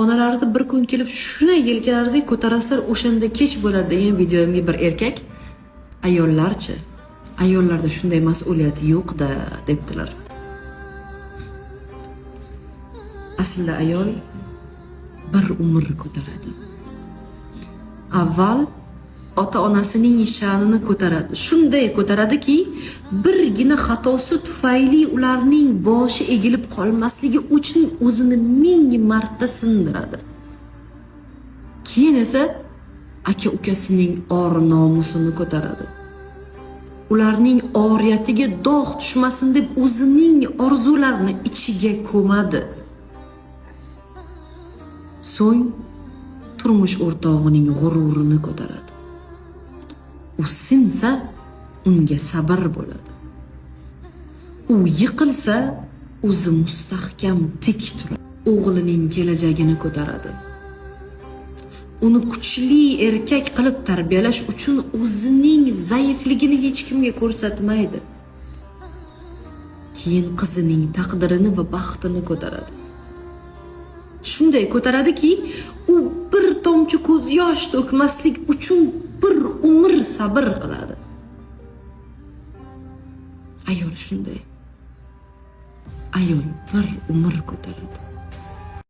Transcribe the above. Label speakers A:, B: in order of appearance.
A: Onalaringizni bir kun kelib shunday yelkalaringizga ko'tarasizlar, o'shanda kech bo'ladi degan videomga bir erkak ayollarchi, ayollarda shunday mas'uliyat yo'q-da debdilar. Aslida ayol bir umr ko'taradi. Avval ota-onasining sha'nini ko'taradi. Shunday ko'taradiki, birgina xatosi tufayli ularning boshi egilib qolmasligi uchun o'zini ming marta sindiradi. Keyin esa aka-ukasining or-nomusini ko'taradi. Ularning oriyatiga dog' tushmasin deb o'zining orzularini ichiga ko'madi. So'ng turmush o'rtog'ining g'ururini ko'taradi. U sinsa, unga sabr bo'ladi. U yiqilsa, o'zi mustahkam tik turadi. O'g'lining kelajagini ko'taradi. Uni kuchli erkak qilib tarbiyalash uchun o'zining zaifligini hech kimga ko'rsatmaydi. Keyin qizining taqdirini va baxtini ko'taradi. Shunday ko'taradiki, u bir tomchi ko'z yosh to'kmaslik uchun bir umr sabr qiladi. Ayol shunday. Ayol bir umr ko'taradi.